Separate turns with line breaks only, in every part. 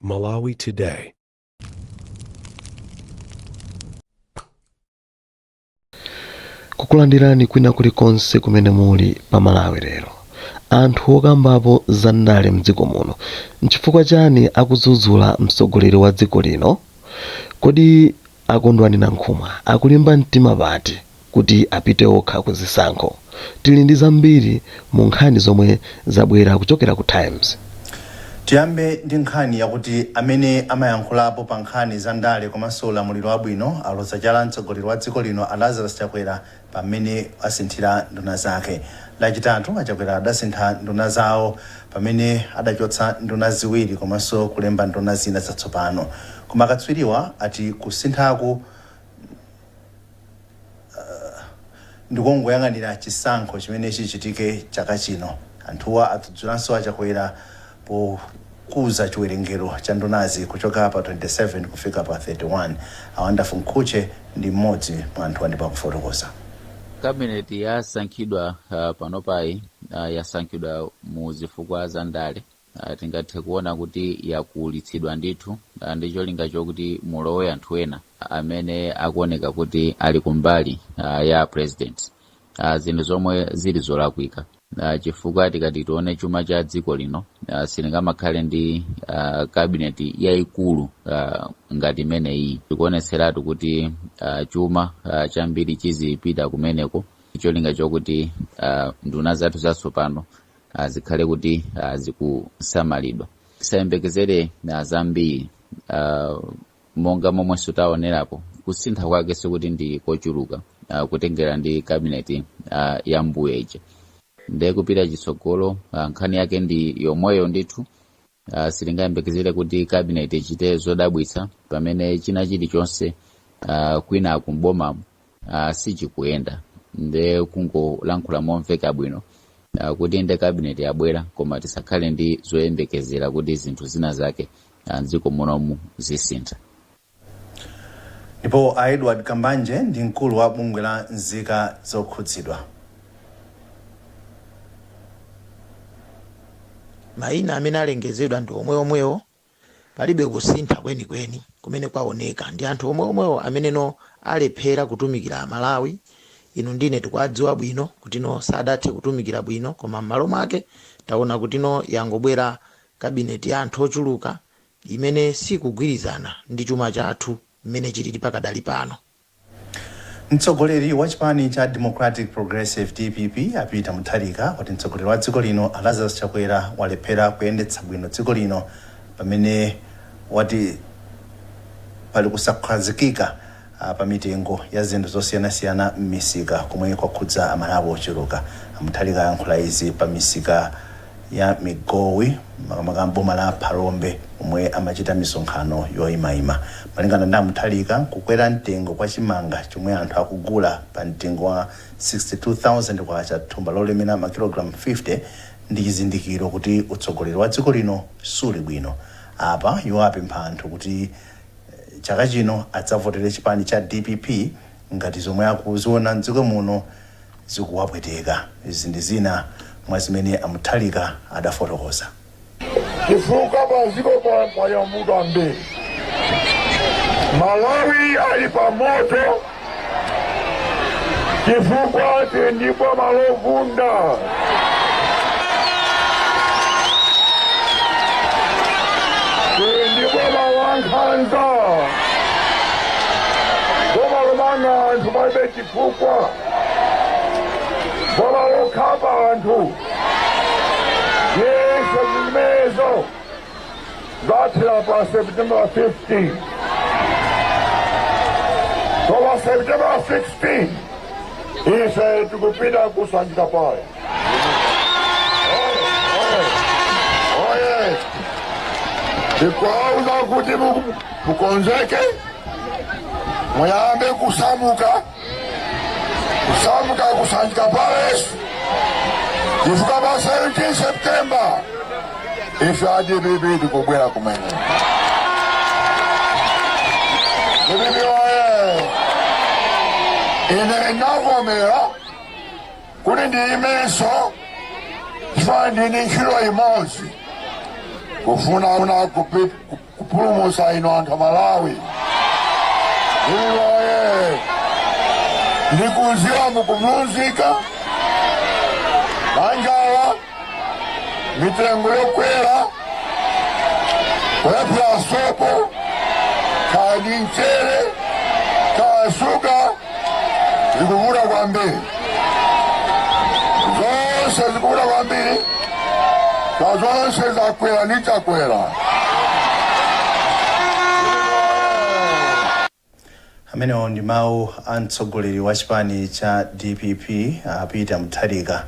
Malawi Today.
Kukulandirani kwina kulikonse kumene muli pa Malawi Lero. Anthu okambapo za ndale mdziko muno nchifukwa chani akudzudzula mtsogoleri wa dziko lino? Kodi a Kondwani Nankhumwa akulimba mtima pati kuti apite okha ku zisankho? Tili ndi zambiri mu nkhani zomwe zabwera kuchokera ku Times.
Tiyambe ndi nkhani yakuti amene amayankhulapo pa nkhani za ndale komanso ulamuliro wabwino aloza chala mtsogoleri wa dziko lino a Lazarus Chakwera pa mmene asinthira nduna zake. Lachitatu a Chakwera adasintha nduna zawo pamene adachotsa nduna ziwiri komanso kulemba nduna zina zatsopano. Koma akatswiriwa ati kusinthaku ndikongoyang'anira chisankho chimene chichitike chaka chino. Anthuwa adzudzulanso a Chakwera pokuza chiwerengero cha ndunazi kuchoka pa 27 kufika pa 31. A Wonderful Mkhutche ndi mmodzi mwa anthuwa ndipo akufotokoza.
Cabinet yasankhidwa panopayi yasankhidwa mu zifukwa za ndale. Tingathe kuona kuti yakulitsidwa ndithu ndi cholinga chokuti mulowe anthu ena amene akuoneka kuti ali kumbali ya president. Zinthu zomwe zili zolakwika chifukwa tikati tione chuma cha dziko lino silingamakhale ndi cabinet yayikulu ngati imeneyi. Tikuonetseratu kuti chuma chambiri chizipita kumeneko, cholinga chokuti nduna zathu zatsopano zikhale kuti zikusamalidwa. Tisayembekezere zambiri monga momwenso taonerapo kusintha kwake sikuti ndi kochuluka kutengera ndi cabinet ya mbuyo ija. Ndiye kupita chitsogolo nkhani yake ndi yomweyo ndithu. Sitingayembekezere kuti cabinet ichite zodabwitsa pamene china chilichonse kwina kumbomamo sichikuyenda. Nde kungolankhula momveka bwino kuti inde cabinet yabwera, koma tisakhale ndi zoyembekezera kuti zinthu zina zake mdziko munomu zisintha.
Ndipo a Edward Kambanje ndi mkulu wa bungwe la nzika zokhudzidwa.
Mayina amene alengezedwa ndi omweomwewo, palibe kusintha kwenikweni kumene kwaoneka. Ndi anthu omweomwewo amene no alephera kutumikira Amalawi. Inu ndine tikuwadziwa bwino kuti no sadathe kutumikira bwino, koma m'malo mwake taona kuti no yangobwera kabineti ya anthu ochuluka imene sikugwirizana ndi chuma chathu mmene chilili pakadali pano.
Mtsogoleri wa chipani cha Democratic Progressive, dpp, a Peter Mutharika wati mtsogoleri wa dziko lino a Lazarus Chakwera walephera kuyendetsa bwino dziko lino pamene wati pali kusakhazikika pa mitengo ya zinthu zosiyanasiyana m'misika komwe kwakhudza Amalawi ochuluka. A Mutharika ayankhula izi pa misika ya Migowi makamaka m'boma la Phalombe pomwe amachita misonkhano yoimaima. Malingana ndi a Mutharika, kukwera mtengo kwa chimanga chomwe anthu akugula pa mtengo wa K62,000 thumba lolemera makilogalamu 50 ndi chizindikiro kuti utsogoleri wa dziko lino suli bwino. Apa iwo apempha anthu kuti chaka chino adzavotere chipani cha dpp ngati zomwe akuziona m'dziko muno zikuwapweteka. Izi ndi zina mwa zimene a Mutharika adafotokoza.
Chifukwa paziko pali mavuto ambiri. Malawi ali pa moto chifukwa tili ndi boma lovunda. Tili ndi boma la nkhanza, boma lomanga anthu palibe chifukwa, boma lokhapa anthu. Yesu zimenezo zathera pa September 15, koma September 16 ife tikupita ku Sanjika Palace. Oye, tikuwauza kuti mukonzeke, muyambe kusamuka, kusamuka ku Sanjika Palace, chifukwa pa 17 September ife a DPP tikubwera kumene. DPP oye! Ine ndavomera kuti ndiyimenso chifukwa ndili ndi ntchito imodzi. Kufuna kupulumusa ino anthu Amalawi. Iwoye ndikuziwa mukumlunzika nanjala, mitengo yokwera, kulephera sopo, kadi mchere, kasuga, zikuvuta kwambiri, zonse zikuvuta kwambiri, ka zonse zakwera ndi Chakwera.
Amenewo ndi mawu a mtsogoleri wa chipani cha DPP, Peter Mutharika,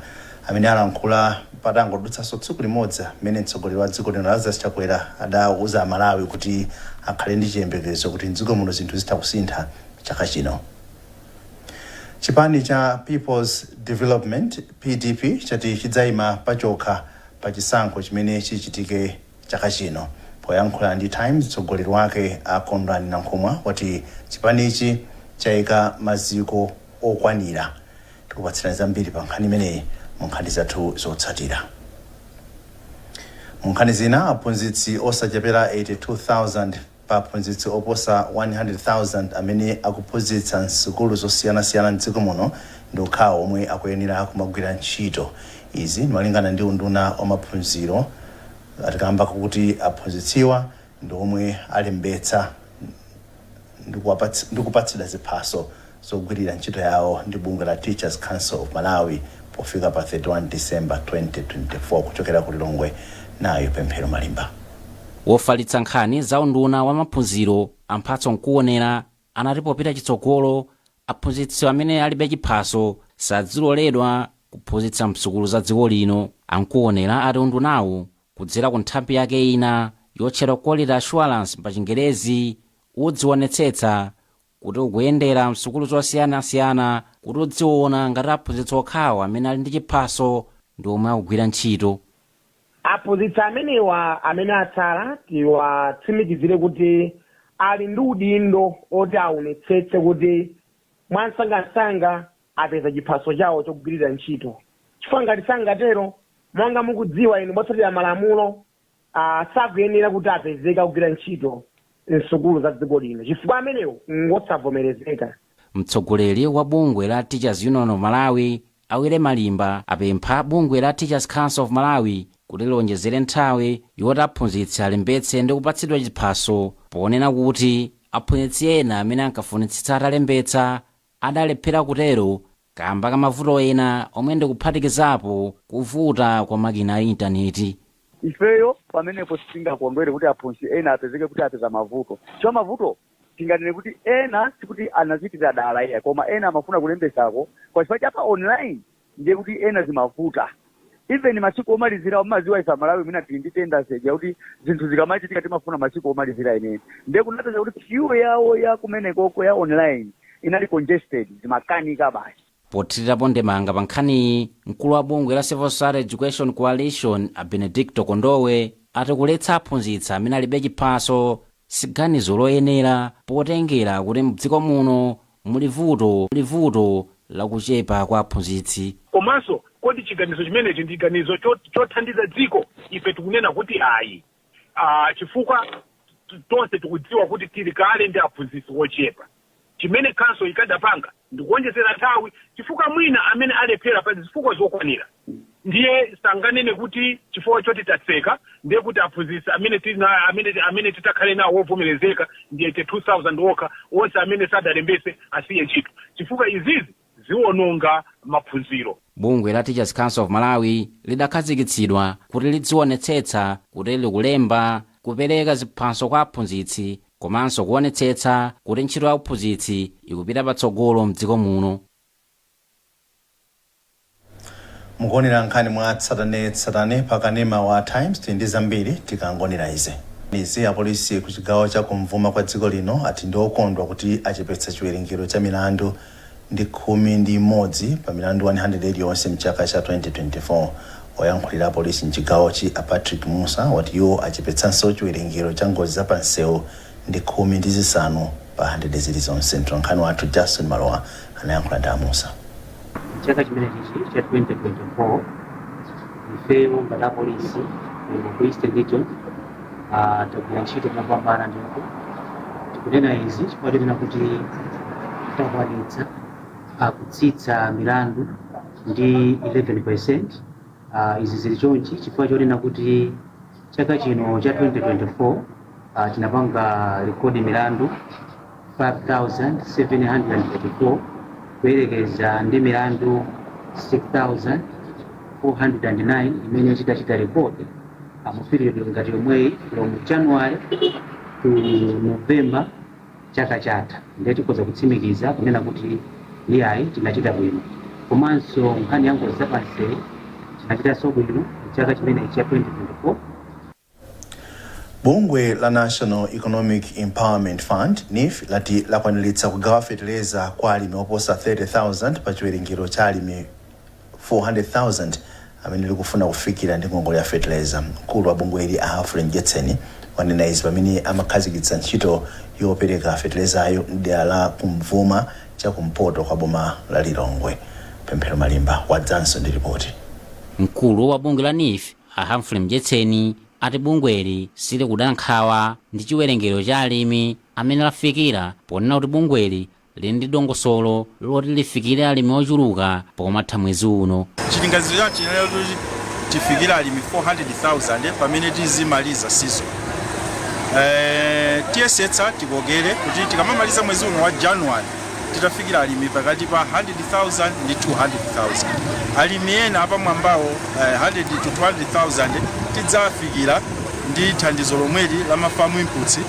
amene alankhula patangodutsanso tsiku limodzi mmene mtsogoleri wa dziko lino Lazarus Chakwera adauza Amalawi kuti akhale ndi chiyembekezo kuti mdziko muno zinthu zitha kusintha chaka chino. Chipani cha People's Development, PDP, chati chidzayima pachokha pa chisankho chimene chichitike chaka chino. Poyankhula ndi Times, mtsogoleri wake a Kondwani Nankhumwa wati chipanichi chayika maziko okwanira. Tikupatsirani zambiri pa nkhani imeneyi mu nkhani zathu zotsatira. Mu nkhani zina, aphunzitsi osachepera 82,000 pa aphunzitsi oposa 100,000 amene akuphunzitsa msukulu zosiyanasiyana mdziko muno ndi okhawo omwe akuyenera kumagwira ntchito. Izi malingana ndi unduna wa maphunziro, atikamba kuti aphunzitsiwa ndi omwe alembetsa ndi kupatsidwa ziphaso zogwirira ntchito yawo ndi bungwe la Teachers Council of Malawi pofika pa 31 December 2024. Kuchokera ku Lilongwe, nayo Pemphero Malimba.
Wofalitsa nkhani za unduna wa maphunziro, Amphatso Nkuonera, anati popita chitsogolo aphunzitsi amene alibe chiphaso sadziloledwa kuphunzitsa msukulu za dziko lino. Ankuonera ati undunawu, kudzera ku nthambi yake ina yotchedwa Quality Assurance pa Chingerezi, udzionetsetsa kuti ukuyendera msukulu zosiyanasiyana kuti udziona ngati aphunzitsi okhawo amene ali ndi chiphaso ndi omwe akugwira ntchito.
Aphunzitsi amenewa amene atsala tiwatsimikizire kuti ali ndi udindo oti aonetsetse kuti mwansangasanga apeza chiphaso chawo chogwirira ntchito, chifukwa ngati sangatero, monga mukudziwa inu potsatira malamulo, sakuyenera kuti apezeka kugwira ntchito msukulu za dziko lino, chifukwa amenewo ngosavomerezeka.
Mtsogoleri wa bungwe la Teachers Union of Malawi, Awire Malimba, apempha bungwe la Teachers Council of Malawi kuti lilonjezere nthawi yoti aphunzitsi alembetse ndi kupatsidwa chiphaso, ponena kuti aphunzitsi ena amene ankafunitsitsa atalembetsa adalephera kutero kamba ka mavuto ena omwe ndikuphatikizapo kuvuta kwa makina a intaneti.
Ifeyo pamenepo sitingakondwere kuti aphunzitsi ena apezeke kuti apeza mavuto, chifukwa mavuto tinganene kuti ena sikuti anachitira dala iya, koma ena amafuna kulembesako kwa chifukwa chapa online, ndiye kuti ena zimavuta. Even masiku omalizira, umaziwa ife Amalawi mwina tili ndi tendency yakuti zinthu zikamachitika timafuna masiku omalizira enene, ndiye kunapeza kuti queue yawo ya kumenekoko ya online inali congested, zimakanika basi.
Pothirirapo ndemanga pa nkhaniyi, mkulu wa bungwe la Civil Society Education Coalition, a Benedicto Kondowe, ati kuletsa aphunzitsi amene alibe chiphaso siganizo loyenera, potengera kuti mdziko muno muli vuto lakuchepa kwa aphunzitsi.
Komanso kodi chiganizo chimenechi ndi chiganizo chothandiza dziko? Ife tikunena kuti ayi, chifukwa tonse tikudziwa kuti tili kale ndi aphunzitsi ochepa. Chimene council ikadapanga ndikuonjezera nthawi, chifukwa mwina amene alephera pa zifukwa zokwanira, ndiye sanganene kuti chifukwa choti tatseka ndiye kuti aphunzitsi amene tili amene titakhale nawo wovomerezeka ndiye 2000 okha, onse amene sadalembese asiye ntchito, chifukwa izizi ziwononga maphunziro.
Bungwe la Teachers Council of Malawi lidakhazikitsidwa kuti lidzionetsetsa kuti likulemba, kupereka ziphaso kwa aphunzitsi komanso kuonetsetsa kuti ntchito ya uphunzitsi ikupita patsogolo mdziko muno.
Mukuonera nkhani mwa tsatanetsatane pa kanema wa Times. Tili ndi zambiri tikangonera izi. Apolisi ku chigawo cha kumvuma kwa dziko lino ati ndi okondwa kuti achepetsa chiwerengero cha milandu ndi 11 pa milandu 100 iliyonse mchaka cha 2024. Oyankhulira apolisi mchigawochi, a Patrick Musa, wati iwo achepetsanso chiwerengero cha ngozi zapamsewu ndi 15 pa 100 zilizonse. Mtolankhani wathu Justin Malowa anayankhula ndi a Musa.
Chaka chimenechi cha 2024, ifeyo ngati apolisi ku Eastern Region Tagwira ntchito mopambana, ndipo tikunena izi chifukwa chonena kuti takwanitsa kutsitsa milandu ndi 11%. Izi zili chonchi chifukwa chonena kuti chaka chino cha 2024 tinapanga record milandu 5734 kuyerekeza ndi milandu 6409 imene tidachita record mu period ngati yomweyi from January to November chaka chatha. Ndiye tikhoza kutsimikiza kunena kuti iyayi, tinachita bwino. Komanso nkhani ya ngozi zapansewu, tinachitanso bwino chaka chimenechi cha 2024.
Bungwe la National Economic Empowerment Fund, NEEF, lati lakwaniritsa kugawa feteleza kwa alimi oposa 30,000 pa chiwerengero cha alimi 400,000 amene likufuna kufikira ndi ngongole ya feteleza. Mkulu wa bungweli, a Humphrey Mdyetseni, wanena izi pamene amakhazikitsa ntchito yopereka fetelezayo mdera la Kumvuma chakumpoto kwa boma la Lilongwe. Pemphero Malimba wadzanso ndi ripoti.
Mkulu wa bungwe la NEEF, a Humphrey Mdyetseni, ati bungweli silikuda nkhawa ndi chiwerengero cha alimi amene lafikira, ponena kuti bungweli lili ndi dongosolo loti lifikire alimi ochuluka pomatha mwezi uno.
Chilinganizo chathu chinali kuti tifikire alimi 400,000 pamene tizimaliza season. Tiyesetsa tikokere kuti tikamamaliza mwezi uno wa January titafikira alimi pakati pa 100,000 ndi 200,000. Alimi ena apamwambawo, 100 to 200,000, tidzafikira ndi thandizo lomweli la ma farm inputs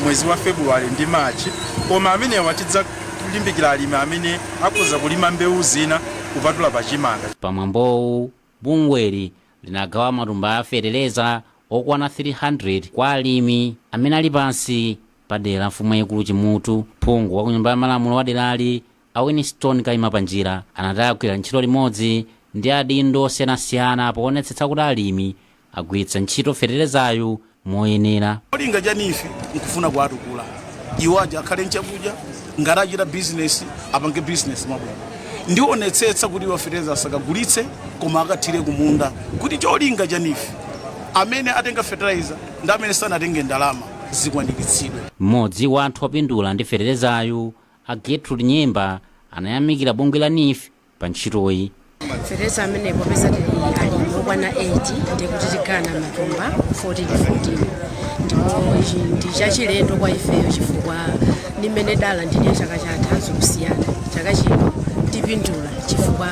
mwezi wa February ndi March. Koma amenewa tidzalimbikira alimi amene akhoza kulima mbewu zina kupatula pachimanga.
Pamwambowu, bungweli linagawa matumba a feteleza okwana 300 kwa alimi amene ali pansi pa dera mfumu yayikulu Chimutu. Phungu wa ku Nyumba ya Malamulo wa derali, a Winston Kaima Panjira, anati agwira ntchito limodzi ndi adindo osiyanasiyana poonetsetsa kuti alimi agwiritsa ntchito feterezayo moyenera.
Cholinga cha NEEF nkufuna kuwatukula iwo aja, akhale nchakudya. Ngati achita bizinesi, apange bizinesi mwabwino. Ndionetsetsa kuti iwo fetereza asakagulitse, koma akathire kumunda, kuti cholinga cha NEEF, amene atenga fertilizer ndi amene sanatenge ndalama, zikwaniritsidwe.
Mmodzi wa anthu opindula ndi feterezayo, a Gertrude Nyemba, anayamikira bungwe la NEEF pa ntchitoyi.
Fetereza amene popeza tili alimi okwana 8, ndikuti tigawana matumba 14 14, ndipo ichi ndi chachilendo kwa ifeyo chifukwa nimene dala ndiliye chaka chatha zikusiyana. Chaka chino tipindula chifukwa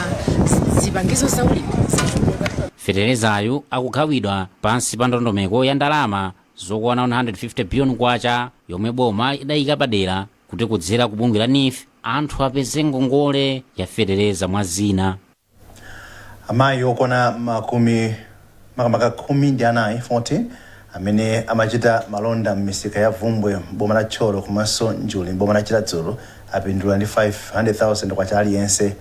zipangizo zaulimi zachuluka.
Feterezayo akugawidwa pansi pa ndondomeko ya ndalama zokwana 150 billion kwacha yomwe boma idayika padera kuti kudzera ku bungwe la NEEF anthu apeze ngongole ya fetereza, mwa zina.
Amayi okwana makumi, makamaka 14, 40, amene amachita malonda m'misika ya Vumbwe mboma la Thyolo komanso Njuli mboma la Chiradzulu apindula ndi 500,000 kwacha aliyense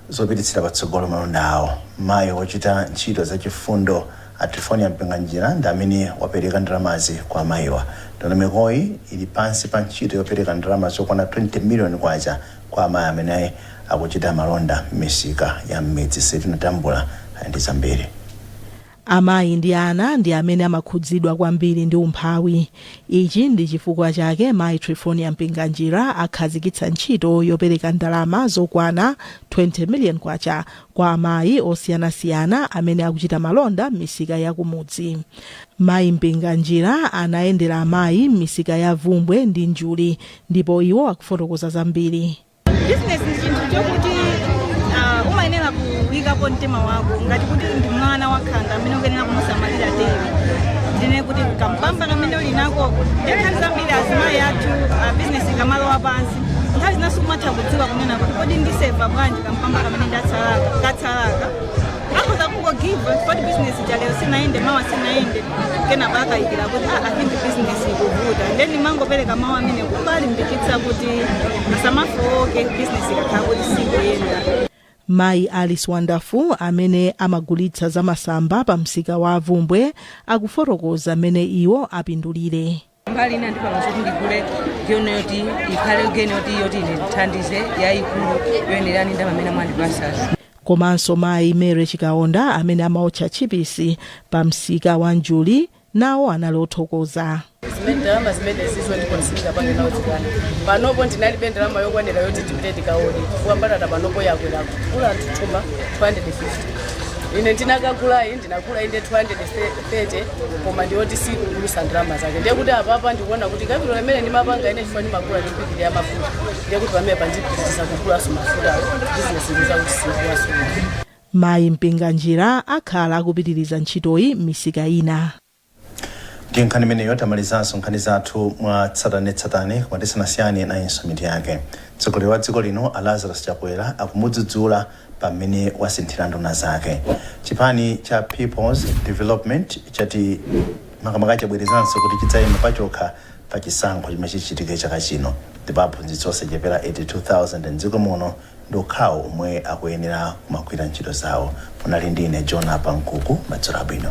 zopititsira patsogolo malonda awo. Mayi wochita ntchito zachifundo, a Trifonia Mpinganjira, ndi amene wapereka ndalamazi kwa amayiwa. Ndondomekoyi ili pansi pa ntchito yopereka ndalama zokwana 20 miliyoni kwacha kwa amayi amene akuchita malonda m'misika ya m'midzi. Sitinatambula ndi zambiri.
Amayi ndi ana ndi amene amakhudzidwa kwambiri ndi umphawi. Ichi ndi chifukwa chake mayi Trifonia Mpinganjira akhazikitsa ntchito yopereka ndalama zokwana 20 million kwacha kwa amayi osiyanasiyana amene akuchita malonda m'misika ya kumudzi. Mayi Mpinganjira anayendera amayi m'misika ya Vumbwe ndi Njuli, ndipo iwo akufotokoza zambiri.
Bizinesi ndi chinthu chokuti umayenera kuyikapo mtima wako ngati kuti ndi mwana wakhanda amene ukuyenera kumusamalira daily, ndine kuti kampamba kamene uli nako. Nthawi zambiri azimayi athu, bizinesi ikamalowa pansi, nthawi zinanso kumatha kudziwa kunena kuti kodi ndiseva bwanji kampamba kamene ndatsalaka katsalaka. Akhoza kungogiva poti bizinesi chalero sinaende, mawa sinaende, kenapa akayikira kuti, "Ah, I think business ikuvuta." Then mangopereka mawu amene kumbalimbikitsa kuti asamafowoke business ikakhala kuti sikuyenda.
Mayi Alice Wonderful, amene amagulitsa zamasamba pa msika wa Vumbwe, akufotokoza mmene iwo apindulire.
Mbali ina ndipanga zoti ndigule geno yoti ikhale geno yoti ine ndithandize yayikulu yoyenerani ndalama amene mwandipasazi.
Komanso mayi Mary Chikaonda, amene amaotcha chipisi pa msika wa Njuli, Nawo anali othokoza.
Zimene ndalama zimene zizo ndipo sindingapange nawo zikwana. Panopo ndinalibe ndalama yokwanira yoti tipite tikaone, chifukwa mbatata panopo yakwera, kugula thumba 250. Ine ndinakagulayi, ndinagula inde 230, koma ndiyoti sikugulisa ndalama zake. Ndiye kuti apapa ndikuona kuti capital imene ndimapanga ine, chifukwa ndimagula ndipikiri ya mafuta, ndiye kuti pamene pandipitiriza kugulaso mafutawo, bizinesi ndizakuti sikuwaso.
Mayi Mpinganjira akhala akupitiriza ntchitoyi m'misika ina.
Ndi nkhani imeneyo tamalizanso nkhani zathu mwa tsatanetsatane, koma tisanasiyane nayinso mitu yake. Mtsogoleri wa dziko lino a Lazarus Chakwera akumudzudzula pamene wasinthira nduna zake. Chipani cha People's Development chati, makamaka chabwerezanso kuti chidzayima pachokha pa chisankho chimene chichitike chaka chino. Ndipo aphunzitsi osachepera 82,000 mdziko muno ndi okhawo omwe akuyenera kumagwira ntchito zawo. Munali ndine John Pankuku. Madzulo abwino.